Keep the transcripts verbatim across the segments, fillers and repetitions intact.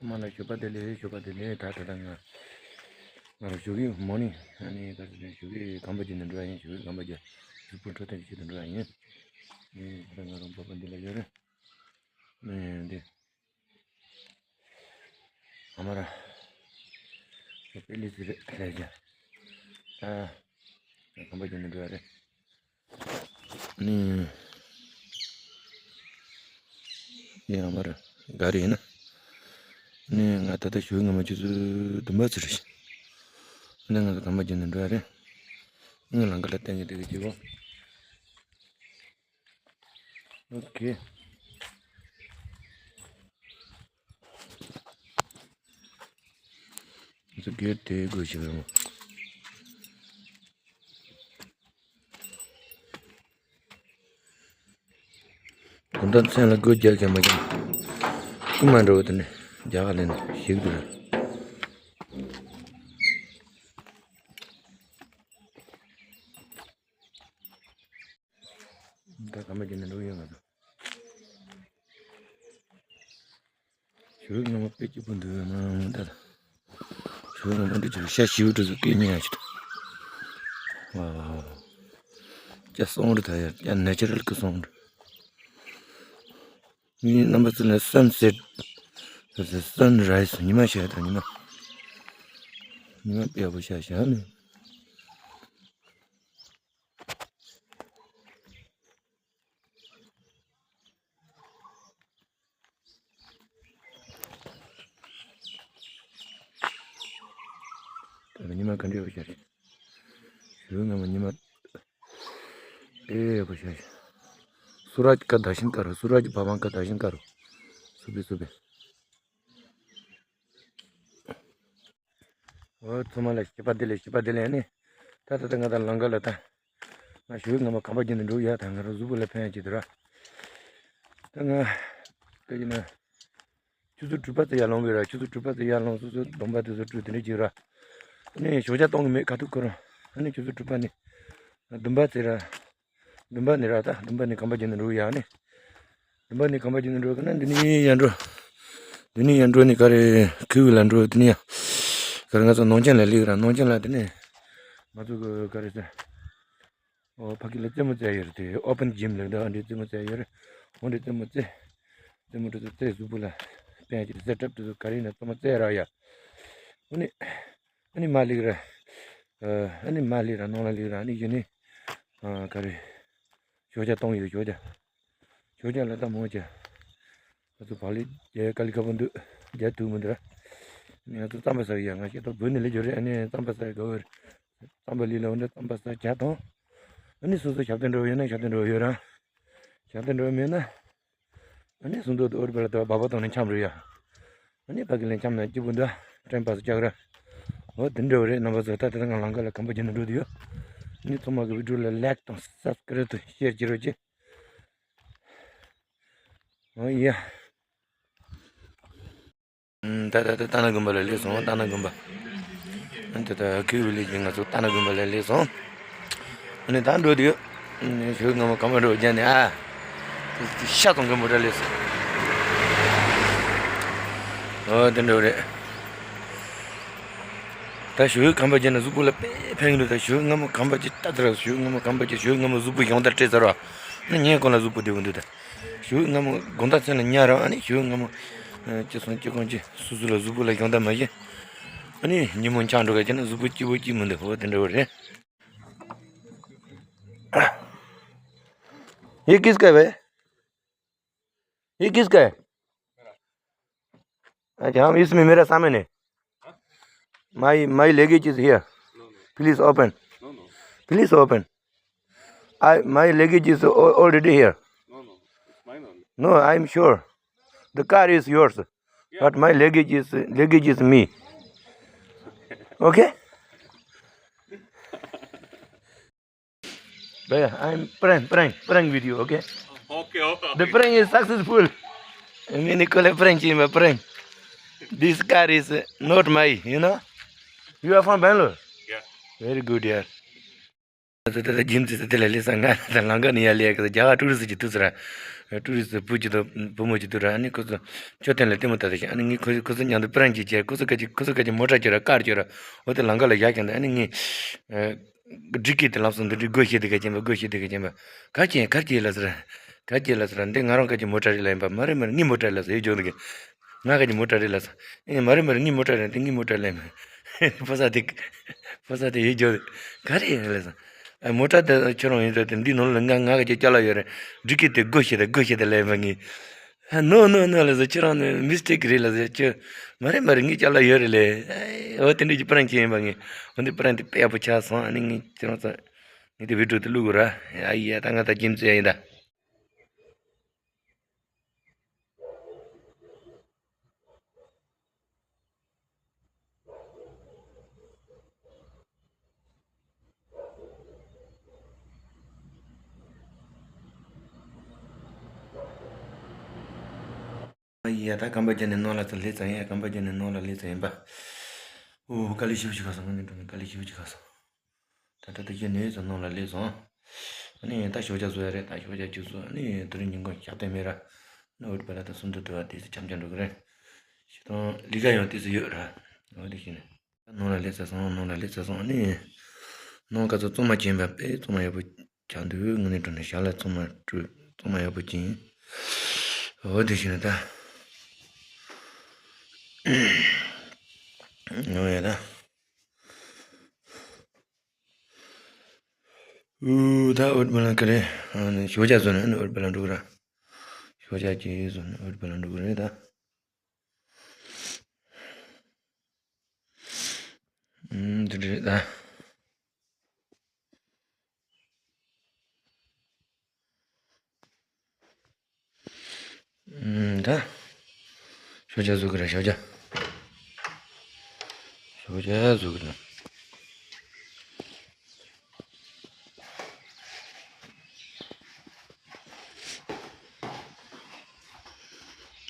མ་ལ་ཞོགས་པ་བདེ་ལེགས། ཞོགས་པ་བདེ་ལེགས། ད་ད་ད་ང་ང་རང་ཞོགས་ཀྱི་མོར་ནིང་ཨ་ནི་ག་ཚོད་ཞོགས་ཀྱི་གམ་པ་བརྒྱབ་ནས་འགྲོ་ཡ་ཡིན། ཞོགས་ཀྱི་གམ་པ་བརྒྱབ་གཟུགས་པོ་འཕྲོད་བསྟེན་ཆེད་དུ་འགྲོ་ཡ་ཡིན། ཨེ་ད་ང་རང་པ་པ་འདི་ལ་ཡོད་རེད། ཨེ་འདི། ཨ་མ་ར། དཔེ་ལི་ཟི་རེད་ལས་ཀྱང་། ཨ། གམ་པ་བརྒྱབ་ནས་འགྲོ་ཡ་རེད། ནི། ཡ་མ་ར། ག་རེ་ཡིན་ན། ནི་ང་ད་ལྟ་ཞོགས་སྔ་མ་ཆུ་ཚོད་བདུན་པ་ཙམ་རེད། ནི་ང་ཚོ་གམ་པ་བརྒྱབ་ནས་འགྲོ་ཡ་རེད། ནི་ལམ་ཁ་ལ་བསྟན་གྱི་བསྡད་ཀྱི་བྱེད་གོ། ཨོ་ཁེ། ཚོ་གེ་དེ་དགོས་ཤིག་རེད་མོ། དགོང་དག་མཚན་ལ་སྒོ་རྒྱག་གི་མ་ཀྱང་། རྐུན་མ་འདྲ་བོ་དེ་ནི་རྒྱ་གར་ལ་ནི་ཞིག་འདུག་ར། ད་གམ་པ་བརྒྱབ་ནས་འགྲོ་ཡོང་ང་ཚོ། ཞོགས་སྔ་མ་དཔེ་སྐྱིད་པོ་འདུག་ན་ད། ཞོགས་སྔ་མ་འདི་ཅིག་ཤ་ཞིའུ་འདྲ་ཟིག་སྐད་ཉན་ཡ་ཞིག་འདུག་ཝའོ། ཅ་སོང་རེད་ད་ཡ། ཅ་ནེ་ཅུ་རལ་གི་སོང་རེད། ངའི་རྣམ་པ་ཚོ་ལ་སན་སེཊ། སན་རའི་སི། ཉི་མ་ཤར་དང་ཉི་མ། ཉི་མ་དཔེ་ཡག་པོ་ཤར་ཤག་ནི། ད་ཉི་མ་ག་འདྲ་ཡོད་ཤག་རེད། ཞོགས་སྔ་མ་ཉི་མ་དཔེ་ཡག་པོ་ཤར་ཤག सूरज का दर्शन करो, सूरज भगवान का दर्शन करो। सुबह सुबह। འོ་ཚང་མ་ལ་ཞོགས་པ་བདེ་ལེགས། ཞོགས་པ་བདེ་ལེགས་ནི། ད་ད་ད་ང་ད་ལམ་ཁ་ལ་ད། ང་ཞོགས་སྔ་མ་གམ་པ་བརྒྱབ་ནས་འགྲོ་ཡ། ད་ང་རང་གཟུགས་པོ་ལ་ཕན་ཡ་ཅིག་འདུག་ར། ད་ང་། དེ་ཡིན་ན། ཆུ་ཚོད་དྲུག་པ་ཙམ་ཡར་ལངས་པའི་ར། ཆུ་ཚོད་དྲུག་པ་ཙམ་ཡར་ལངས་སོ་སོའི་སྡོམ་པ་དེ་ཚོ་བཀྲུས་དེ་འདྲ་ཅིག་ར། ཨ་ནི་ཞོགས་ཇ་གཏོང་གི་མེད། ཁ་ཐུག་ཁོ་རང་། ཨ་ནི་ཆུ་ཚོད་དྲུག་པ་ནས། བདུན་པ་ཙམ་ར། བདུན་པ་ནས་ར། ད་བདུན་པ་ནས་གམ་པ་བརྒྱབ་ནས་འགྲོ་ཡ་ནི། བདུན་པ་ནས་གམ་པ་བརྒྱབ་ནས་འགྲོ་གི་ན་འདི་ནས་ཡར་འགྲོ། འདི་ནས་ཡར་འགྲོ་ནི་ག་རེ་ཁུལ་ལ་འགྲོ། འདི་ནས་ཡ། ག་རེ་ང་ཚོ་ནང་ཆེན་ལ་སླེབས་ར། ནང་ཆེན་ལ་དེ་ནས་ང་ཚོ་གི་ག་རེ་ཟེར། ཨོ་ཕ་གི་ལ་རྩེད་མོ་རྩེ་ཡོད་རེད་དེ། ཨོ་པན་ཇིམ་ལབ་འདུག་ཨ་འདྲའི་རྩེད་མོ་རྩེ་ཡོད་རེད། འོ་འདྲའི་རྩེད་མོ་རྩེ། རྩེད་མོ་དེ་ཚོ་རྩེ། གཟུགས་པོ་ལ་ཕན་ཅིག་རྩེ་གྲབས་དེ་ཚོ་ག་རེ་ཡིན་ན་ཚང་མ་རྩེ་ར་ཡ། འོ་ནི། ཨ་ནི་མར་སླེབས་ར། ཨ་ནི་མར་སླེབས་ར། ནང་ལ་སླེབས་ར། ཨ་ནི་གཞི་ནས། ཨ་ག་རེ། ཞོགས་ཇ་གཏོང་ཡོད། ཞོགས་ཇ། ཞོགས་ཇ་ལ་ད་མང་ཆེ། ང་ཚོ་བག་ལེབ་རྒྱག་དཀའ་ལས་ཁག་པོ་འདུག་རྒྱག་ཐུབ་མི་འདུག་ར། ང་ཚོ་རྩམ་པ་ཟ་གི་ཡ། ང་ཤེས་ཏོག་བོད་ནས་སླེབས་ཡོད་རེད། ཨ་ནི་རྩམ་པ་ཟ་གི་དགའ་བོ་རེད། རྩམ་པ་ལི་ལ་འོ་འདྲ་རྩམ་པ་ཟ་ཇ་དང་། ཨ་ནི་སོ་སོ་ཞབས་བརྟན་འགྲོ་ཡོད་ན་ཞབས་བརྟན་འགྲོ་ཡོད་ར། ཞབས་བརྟན་འགྲོ་མེད་ན། ཨ་ནི་སུན་དོ་དོ་རུ་བ་ལ་དོ་བ་བ་དང་ནི་འཁྱམ་རེད་ཡ། ཨ་ནི་ཕ་གི་ལ་འཁྱམ་ན་སྐྱིད་པོ་འདུག་ཊའིམ་པཱ་སི་རྒྱག་ར། འོ་དེ་འདྲ་བ་རེད། རྣམ་པ་ཚོ་ད་ལྟ་ང་ལམ་ཁ་ལ་གམ་པ་བརྒྱབ་ནས་འགྲོ་དུ་ཡོད། ཨ་ནི་ཚང་མ་གི་བི་ཌིའོ་ལ་ལའིཀ་དང་སབ་སི་ཀ་རེབ་དང་ཤེར་བྱེད་རོགས་གྱིས། འོ་ཡ། ད་ད་ད་ཏཱ་ན་དགོན་པ་ལ་སླེབས་སོང་། ཏཱ་ན་དགོན་པ། ད་ད་ཁུལ་བི་ལེ་ཇི་ང་ཚོ་ཏཱ་ན་དགོན་པ་ལ་སླེབས་སོང་། ཨ་ནི་ད་འགྲོ་དུས། ཞོགས་སྔ་མོ་གམ་པ་འགྲོ་རྒྱ་ནས་ཨ། ཤ་དང་གམ་པ་འདྲ་སླེབས་སོང་། ཨོ་དེ་འདྲ་རེད། ད་ཞོགས་གམ་པ་རྒྱབ་ན་གཟུགས་པོ་ལ་དཔེ་ཕན་གི་འདུག་ད་ཞོགས་སྔ་མོ་གམ་པ་རྒྱབ་ད་ད་ར། ཞོགས་སྔ་མོ་གམ་པ་རྒྱབ། ཞོགས་སྔ་མོ་གཟུགས་པོ་ཡོངས་ད་སྤྲད་ཚར་བ། ཨ་ནི་ངའི་གོང་ལ་གཟུགས་པོ་བདེ་པོ་འདུག་ད། ཞོགས་སྔ་མོ་དགོང་དག་མཚན་ལ་ཉལ་ར། ཨ་ནི་ཞོགས་སྔ་མོ། ཨ་ཅི་སོང་ཅི་གང་ཅི་སོ་སོ་ལ་གཟུགས་པོ་ལ་སྦྱོང་བརྡར་མ་བྱེད། ཨ་ནི་ཉིན་མོ་འཁྱག་འགྲོ་ག་བྱས་ན་གཟུགས་པོ་སྐྱིད་པོ་སྐྱིད་མི་འདུག་འོ་དེ་འདྲ་བ་རེད། ये किसका है भाई? ये किसका है? अच्छा, हम इसमें, मेरा सामान है। My, my luggage is here. Please open. Please open. I, my luggage is al- already here. No, no, it's mine only. No, I am sure. The car is yours, but my luggage is, luggage is me. Okay? Bhaiya, I am prank, prank, prank video, okay? Okay, okay. The prank is successful. मैंने कल prank किया, मैं prank. This car is, uh, not my, you know? You are from Bangalore? Yeah. Very good, यार. ད་ད་ད་ད་ཇིམ་ཙི་ཙི་དེ་ལ་སླེབས་སོང་། ང་ད་ལམ་ཁ་ནས་ཡར་སླེབས་ཀྱི་རྒྱ་གར་ཊུ་རི་སི་ཅིག་ཐུག་ཚར། ཀྲུའུ་རི་སི་བུ་གཅིག་དང་བུ་མོ་གཅིག་འདུག་ར། ཨ་ནི་ཁོ་ཚོ་མཆོད་རྟེན་ལ་ལྟད་མོ་ལྟ་དེ་བཞིན། ཨ་ནི་ངས་ཁོ་ཁོ་ཚོ་མཉམ་དུ་པི་རན་གྱིས་བྱས། ཁོ་ཚོ་ཁ་ཅིག་ཁོ་ཚོ་ཁ་ཅིག་མོ་ཊ་ཅིག་ར་ཀར་ཅིག་ར་འོ་དེ་ལམ་ཁ་ལ་བཞག་ཀྱང་འདུག་ཨ་ནི་ངས་སྒྲིག་གི་དེ་ལམ་སང་འདི་འདྲའི་སྒོ་ཕྱེ་དེ་ག་ཅན་པ། སྒོ་ཕྱེ་དེ་ག་ཅན་པ། ག་ཅན་ག་ཅན་ལ་ཟེར། ག་ཅན་ལ་ཟེར། འདི་ང་རང་ཁ་ཅིག་མོ་ཊ་རེད་ལ་ཡིན་པ། མ་རེད་མ་རེད། ངའི་མོ་ཊ་རེད་ལ་ཟེར། ཡོད་ཅོག་འདུག་ང་ཁ་ཅིག་མོ་ཊ་རེད་ལ་ཟེར། ཨེ་མ་རེད་མ་རེད། ངའི་མོ་ཊ་རེད། འདི་ངའི་མོ་ཊ་ལ་ཡིན་པ། ཕོ་གསར་དེ་ཕོ་གསར་དེ་ཡོད་ཅོག་འདུག་ག་རེ་ཡིན་ལ་ཟེར། ཨ་མོ་ཊ་དེ་ཁྱོད་རང་ཡིན་ཟེར། དེ་འདི་ནང་ལ་ང་ང་ག་ཅིག་ཅ་ལག་ཡོད་རེད། སྒྲིག་གི་དེ་སྒོ་ཕྱེ་དེ་སྒོ་ཕྱེ་དེ་ལ་ཡིན་པ། ངས་ཨ་ནོ་ནོ་ནོ་ལ་ཟེར། ཁྱོད་རང་ནི་མི་སི་ཊེག་རེད་ལ་ཟེར། ཁྱོད་མ་རེད་མ་རེད། ངའི་ཅ་ལག་ཡོད་རེད་ལེ། ཨེ་འོ་དེ་འདྲ་གྱི་པི་རན་གྱི་ཡིན་པ། ངས་འོ་འདི་པི་རན་དེ་དཔེ་ཡག་པོ་ཆགས་སོང་། ཨ་ནི་ངས་ཁྱོད་རང་ཚོ་ངས་དེ་བི་ཌི་ཡོ་དེ་བླུག་དགོས་ར། ཨ་ཡ་ད་ང་ད་ཁྱིམ་མཚེས་ཡིན་ད། ཡ་ད་ཀམ་པ་ཅན་ནས་ནང་ལ་ཚུར་སླེབས་ཚར་ཡིན། ཀམ་པ་ཅན་ནས་ནང་ལ་སླེབས་ཚར་ཡིན་པ། ཨོ་དཀའ་ལས་ཞེ་པོ་ཅིག་ཁག་སོང་། ང་ནི་འགྲོ་ནས་དཀའ་ལས་ཞེ་པོ་ཅིག་ཁག་སོང་། ད་ད་ལྟ་ཁྱེད་ནས་ཚུར་ནང་ལ་སླེབས་སོང་། ཨ་ནི་ད་ཞོགས་ཇ་བཟོ་ཡ་རེད། ད་ཞོགས་ཇ་ཅིག་བཟོ། ཨ་ནི་དེ་རིང་ཉིན་གུང་ཞག་སྟོད་མེད་ར། ཨ་ནི་འོད་པ་ལ་ད་སུམ་མདོ་དུ་བ་དེ་ཚོ་འཆམ་འཆམ་འགྲོ་གི་རེད། ཞེ་དང་ལི་ཀ་ཡང་དེ་ཚོ་ཡོད་ར། འོ་དེ་བཞིན་ནས། ནང་ལ་སླེབས་ཚར་སོང་། ནང་ལ་སླེབས་ཚར་སོང་། ཨ་ནི་ནང་ག་ཚོད་གཙང་མ་བྱིན་པ་དཔེ་གཙང་མ་ཡག་པོ་ཆགས་འདུག་ངས་ནི་འགྲོ་ནས་ཞག་ལ་གཙང་མ་བཀྲུས། གཙང་མ་ཡག་པོ་བྱིན། འོ་དེ་བཞིན་ད། ཡོང་ཡ་ད། ཨུ་ད་འོད་པ་ལ་ག་རེ། ཨ་ནི་ཞོགས་ཇ་བཟོ་ནས་ཨ་ནི་འོད་པ་ལ་འགྲོ་གི་ར། ཞོགས་ཇ་ཅིག་བཟོ་ནས་འོད་པ་ལ་འགྲོ་གི་རེད་ད། ཨུམ། འདི་འདྲ་རེད་ད། ཨུམ། ད། ཞོགས་ཇ་བཟོ་གི་རེད། ཞོགས་ཇ། ཞོགས་ཇ་བཟོ་གི་རེད།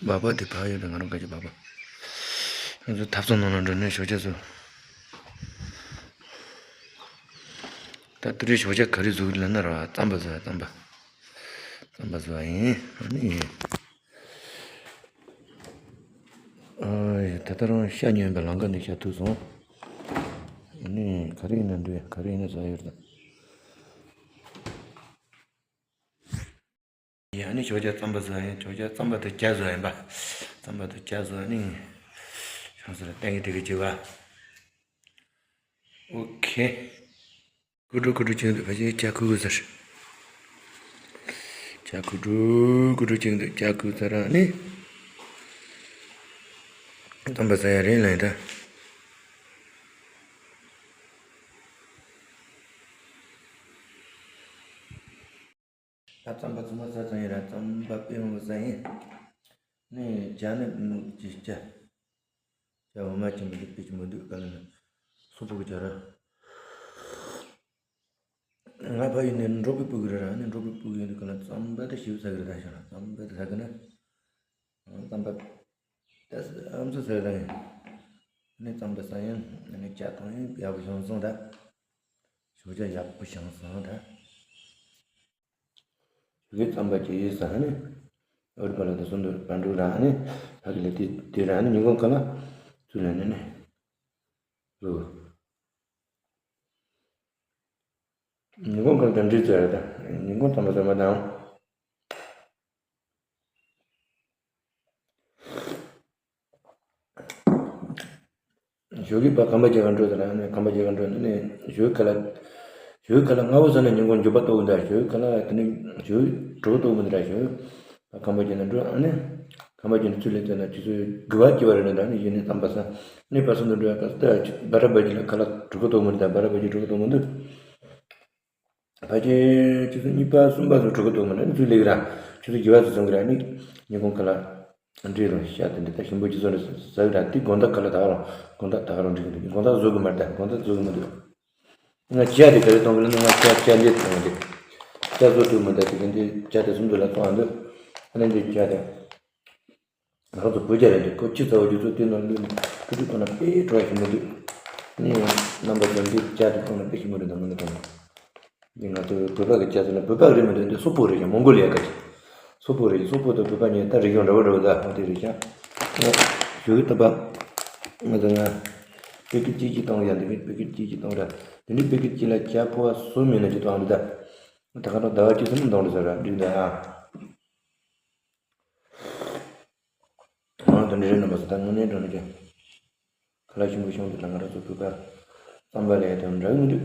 སྦག་སྦག་དེ་ཕར་ཡོད་རེད། ང་རང་ག་གི་སྦག་སྦག་ང་ཚོ་ཐབ་ཚང་ནང་ལ་འགྲོ་ནས་ཞོགས་ཇ་བཟོ། ད་དེ་རིང་ཞོགས་ཇ་ག་རེ་བཟོ་གི་ལབ་ན་ར། རྩམ་པ་བཟོ། རྩམ་པ། རྩམ་པ་བཟོ་བ་ཡིན། ཨ་ནི། ཨ་ཡ། ད་ལྟ་རང་ཤ་ཉོས་པའི་ལམ་ཁ་ནས་ཤ་ཐུག་སོང་། ཨ་ནི་ག་རེ་ཡིན་ན་འདུག་ག་རེ་ཡིན་ན་ཟ་ཡོད་ད། ཡ། ཨ་ནི་ཞོགས་ཇ་རྩམ་པ་བཟོ་ཡིན། ཞོགས་ཇ་རྩམ་པ་དང་ཇ་བཟོ་ཡིན་པ། རྩམ་པ་དང་ཇ་བཟོ། ཨ་ནི་ཆང་ས་ལ་བསྟན་གི་དེ་གི་བྱེད་པ། ཨོ་ཁེ། ཀུ་ཀྲུ་ཀུ་ཀྲུ་ཅིག་འདུག་ཕ་ཆེ་ཇ་ཁུག་ཁུག་ཟེར། ཇ་ཀུ་ཀྲུ་ཀུ་ཀྲུ་ཅིག་འདུག་ཇ་ཁུག་ཟེར། ཨ་ནི་རྩམ་པ་ཟ་ཡ་རེད་ལབ་ཡིན་ད། ད་རྩམ་པ་ཚང་མ་ཟ་ཚར་ཡིན་ར། རྩམ་པ་དཔེ་མང་པོ་ཟ་ཡིན། ནས་ཇ་ནི་ཅི་ཇ། ཇ་འོ་མ་ཅན་པོ་འདུག་དཔེ་ཅི་མོ་འདུག་ག་ལ་ན། སོག་པོ་གི་ཇ་ར། ང་ཕ་ཡུལ་ནས་འབྲོག་པའི་སྤུ་གུ་རེད་ར། ནི་འབྲོག་པའི་སྤུ་གུ་ཡིན་དུས་ག་ལ་རྩམ་པ་དེ་ཞིབ་ཟ་གི་རེད། ད་ཤོད་ན་རྩམ་པ་དེ་ཟ་གི་ན། རྩམ་པ་དེ་ཨམ་སྲུ་ཟ་གི་ར་ཡིན། ནི་རྩམ་པ་ཟ་ཡིན། ནི་ཇ་འཐུང་ཡིན། ཡག་པོ་བྱུང་སོང་ད། ཞོགས་ཇ་ཡག་པོ་བྱུང་སོང་ད། ཞོགས་ཀས་རྩམ་པ་ཅིག་ཟ་ནས། འོད་པ་ལ་དེ་ཚོ་འདུག་པ་འགྲོ་ར་ནི། ཕ་གི་ལ་དེ་དེ་ར་ནི་ཉིན་གུང་ཁ་ལ། ཚུར་ལ་ནི་ནི། རུ། ཉིན་གུང་ཁ་ལ་དེ་འདྲི་ཚོད་ར་ད། ཉིན་གུང་རྩམ་པ་ཟ་མ་དང་། ཞོགས་ཀས་ཕར་ཁམས་པ་རྒྱ་གར་འགྲོ་དང་ནི། ཁམས་པ་རྒྱ་གར་འགྲོ་ནི་ནི་ཞོགས་ཀས་ཁ་ལ། ཞོགས་ཀས་ཁ་ལ་སྔ་པོ་ཟ་ན་ཉིན་གུང་འགྱོད་པ་ལྟོགས་འདུག་ཞོགས་ཀས་ཁ་ལ་དེ་ནི་ཞོགས་དྲོ་ལྟོགས་མི་འདུག་ཞོགས་ཕར་ཁམས་པ་རྒྱ་ནས་འགྲོ། ཨ་ནི་ཁམས་པ་རྒྱ་ནས་ཚུར་སླེབས་ཚར་ན་ཁྱེད་ཚོས་དགུ་པ་སྐྱེ་བ་རེད་ན། ད་ནི་ཡིན་ནི་རྩམ་པ་ཟ་ནི་བར་གསུམ་དུ་འགྲོ་ཡ། ད་སྦ་ར་བ་ཇི་ལ་ཁ་ལ་གྲོད་ཁོག་ལྟོགས་མི་འདུག་སྦ་ར་བ་ཇི་གྲོད་ཁོག་ལྟོགས་མི་འདུག་ཕལ་ཆེར་ཆུ་ཚོད་གཉིས་པ་གསུམ་པ་ཚོ་གྲོད་ཁོག་ལྟོགས་མ་རེད། ཚུར་སླེབས་ར། ཆུ་ཚོད་བརྒྱད་པ་ཚོ་སོང་གི་ར། ནི་ཉིན་གུང་ཁ་ལ་འདྲེ་རུ་ཤ་དེ་འདྲ་ད་ཞིམ་པོ་ཅིག་བཟོ་ནས་ཟ་གི་ར། དེ་དགོང་དག་ཁ་ལ་ད་ག་རང་དགོང་དག་ད་ག་རང་འགྲིག་གི་འདུག་དགོང་དག་བཟོ་གི་མ་རེད། ད་དགོང་དག་བཟོ་གི་མི་འདུག་ང་ཇ་དེ་ག་རེ་གཏོང་གི་ལ་ནི། ང་ཇ་ཇ་འདི་གཏོང་གི་འདུག་ཇ་བཟོ་ཐུབ་མི་འདུག་དེ་གི་འདི་ཇ་དེ་སུམ་ཅུ་ལ་གཏོང་ཨ་འདུག་ཨ་ནི་འདི་ཇ་དེ། ང་རང་ཚོ་བོད་རྒྱ་རེད་འདུག་ཁོ་ཅི་ཚ་བོ་རྒྱུ་ཚོ་དེ་ནང་བླུགས་ནས་ཀུ་ཅི་བཏང་ན་དཔེ་བྲོ་བ་ཞིམ་པོ་འདུག་ནི་རྣམ་པ་ཚོ་འདི་ཇ་དེ་བཏང་ན་དཔེ་ཞིམ་པོ་རེད་དང་མི་འདུག་དང་། འདི་ང་ཚོ་བོད་པ་གི་ཇ་ཟེར་ན་བོད་པ་རེད་མི་འདུག་འདི་སོག་པོ་རེད་ཀྱང་མོང་གོ་ལི་ཡ་ག་ཅིག་སོག་པོ་རེད། སོག་པོ་དང་བོད་པ་གཉིས་ད་རིག་གཞུང་འདྲ་བོ་འདྲ་བོ་ད་འོ་དེ་རེད་ཤག་ཞོགས་ཀྱི་བཏབ་པ། ང་ཚོ་ང་པེ་ཀེཊ་གཅིག་གཅིག་གཏོང་ར། འདི་གི་པེ་ཀེཊ་གཅིག་གཅིག་གཏོང་ར། དེ་འདྲའི་པེ་ཀེཊ་གཅིག་ལ་ཇ་ཕོར་བ་གསུམ་མིན་ན་གཅིག་གཏོང་ར། ད་ད་ག་རང་ཟླ་བ་གཅིག་གསུམ་གཏོང་ར་ཟེར་ར། འགྲིག་འདུག་ཨ། ང་དོན་འགྲེལ་རྣམ་པ་ཚོ་ད་དངོས་གནས་དྲང་གནས་ཀྱི་ཁ་ལག་ཞིམ་པོ་བྱུང་འདུག་ད་ང་རང་ཚོ་བོད་པ་རྩམ་པ་ལས་དོན་འདྲ་གི་མི་འདུག